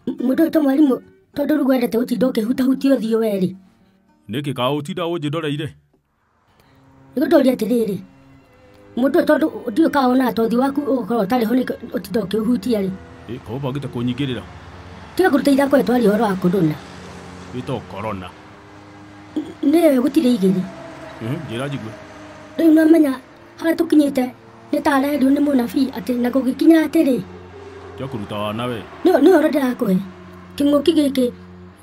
Mũndũ ũyũ to mwarimũ tondũ rĩu wendete gũtinda ũkĩhutahutia ũthiũ werĩ. Nĩkĩ ka ũtinda ũnjĩndoreire? Nĩgũtũria atĩrĩrĩ, mũndũ ũyũ tondũ ndiũĩ kana wonaga ta ũthiũ waku ũgũkorwo ũtarĩ ho nĩkĩo ũtinda ũkĩũhutia rĩ. Ĩ ko ũbangĩte kũnyingĩrĩra? Tiga kũruta ithako we twaria ũhoro wa corona. Ĩtagwo corona. Nĩyo gũtirĩ igĩrĩ. Njĩra njigue. Rĩu nĩwamenya harĩa tũkinyĩte nĩ ta arerirwo nĩ mũnabii atĩ na gũgĩkinya atĩrĩ. Tiga kũruta wana we. Nĩ ũhoro ndĩrakũhe. Kĩng'ũki gĩkĩ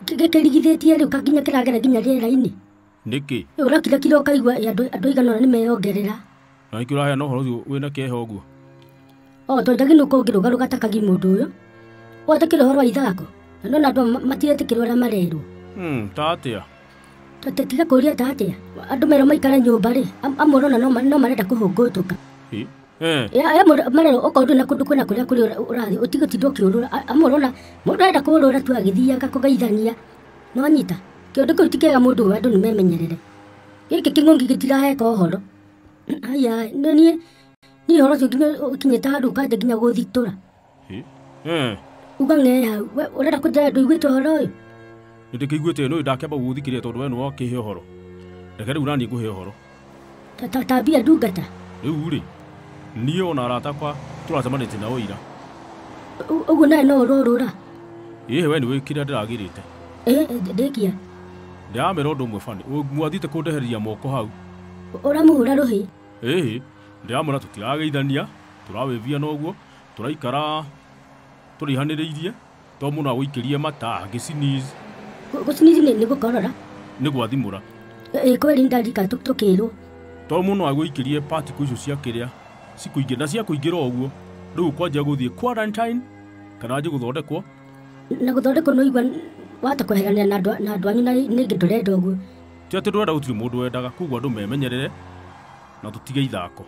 gĩkĩrigithĩtie rĩu nginya kĩragera nginya rĩera-inĩ. Nĩkĩ? Ũrakirakira ũkaigua andũ aigana ũna nĩmeyongerera. Na nĩkĩ ũraheana ũhoro ũcio wĩna kĩeha ũguo? O tondũ nĩ ũkũngĩrũgarũga ta kagi mũndũ ũyũ. Watakĩra ũhoro wa ithako. Na nĩwona andũ matiretĩkĩra ũrĩa marerwo. Ta atĩa? Tiga kũũria ta atĩa. Andũ merwo maikare nyũmba rĩ, amwe ũrona no marenda kũhũngũtũka. Amwe marerwo okorwo ndũrĩ na kũndũ kwĩna kũrĩa kũrĩa ũrathiĩ ũtige gũtinda ũkĩũrũra. Amwe ũrona mũndũ arenda kũũrũra tu agĩthiaga kũgeithania. Nĩwanyita? Kĩũndũ kĩu ti kĩega mũndũ ũyũ andũ nĩmemenyerere. Gĩkĩ kĩng'ũki gĩtiraheka ũhoro. Haya, niĩ ũhoro ũcio nginya ũkinyĩte handũ ũkanja nginya gũthitũra. Uga ng'ee hau, we ũrenda kũnjĩra ndũiguĩte ũhoro ũyũ? Nĩndĩkĩiguĩte no ndakĩamba gũgũthikĩrĩria tondũ we nĩwe wakĩhe ũhoro. Reke rĩu naniĩ ngũhe ũhoro. Tambia ndungata. Rĩu rĩ, niĩ ona arata akwa tũracemanĩtie nao ira. Ũguo nawe no ũrorũra? Ĩĩ we nĩũĩ kĩrĩa ndĩragĩrĩte. Ndĩkia. Ndĩramera ũndũ ũmwe bani, mwathiĩte kũndehereria moko hau. Ũramũhũra rũhĩ? Ĩĩ, ndĩramwĩra tũtirageithania, tũrawĩvia na ũguo, tũraikara tũraihanĩrĩirie, to mũndũ agũikĩrie mata agĩsneeze. Gũsneeze nĩ gũkorora? Nĩ gwathimũra. Ĩ kweli ndarika tũkĩrwo. To mũndũ agũikĩrie particle icio cia kĩrĩa cikũingĩra na ciakũingĩra ũguo, rĩu ũkwanjia gũthiĩ quarantine kana wanjie gũthondekwo. Na gũthondekwo nĩ ũigua wahota kweheranĩra na andũ anyu na ningĩ ndũrenda ũguo. Ti atĩ ndũrenda gũtirĩ mũndũ wendaga, koguo andũ memenyerere na tũtige ithako.